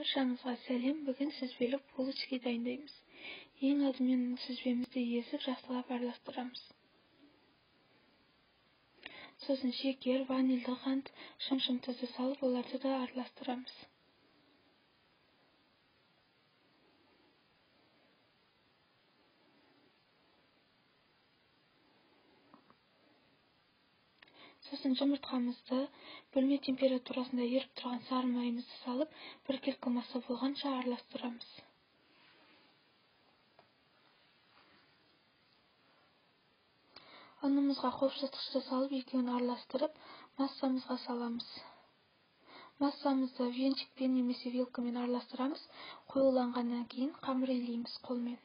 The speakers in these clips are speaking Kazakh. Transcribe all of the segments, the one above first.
Баршаңызға сәлем. Бүгін сүзбелі булочки дайындаймыз. Ең алдымен сүзбемізді езіп, жақсылап араластырамыз. Сосын шекер, ванильді қант, шым-шым тұзды салып, оларды да араластырамыз. Сосын жұмыртқамызды бөлме температурасында еріп тұрған сары майымызды салып, біркелкі масса болғанша араластырамыз. Ұнымызға қопсытқышты салып, екеуін араластырып, массамызға саламыз. Массамызды венчикпен немесе вилкамен араластырамыз. Қоюланғаннан кейін қамыр илейміз қолмен.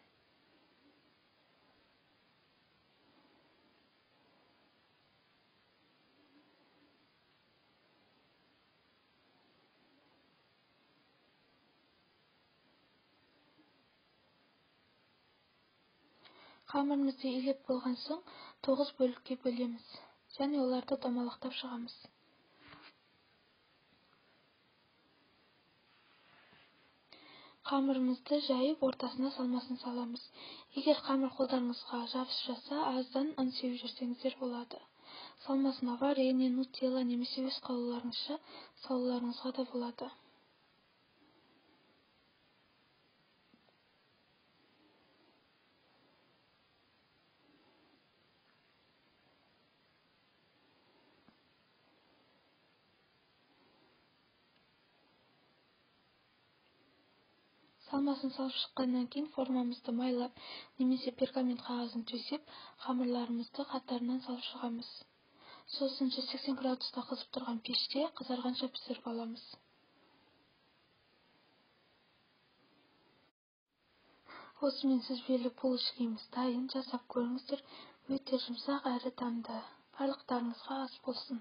Қамырымызды илеп болған соң 9 бөлікке бөлеміз және оларды домалақтап шығамыз. Қамырымызды жайып, ортасына салмасын саламыз. Егер қамыр қолдарыңызға жабысып жатса, аздан ұн сеуіп жүрсеңіздер болады. Салмасына варенье, нутелла немесе өз қалауларыңызша салуларыңызға да болады. Салмасын салып шыққаннан кейін формамызды майлап, немесе пергамент қағазын төсеп, қамырларымызды қатарынан салып шығамыз. Сосын 180 градуста қызып тұрған пеште қызарғанша пісіріп аламыз. Осымен сүзбелі булочкамыз дайын. Жасап көріңіздер, өте жұмсақ әрі дәмді. Барлықтарыңызға ас болсын.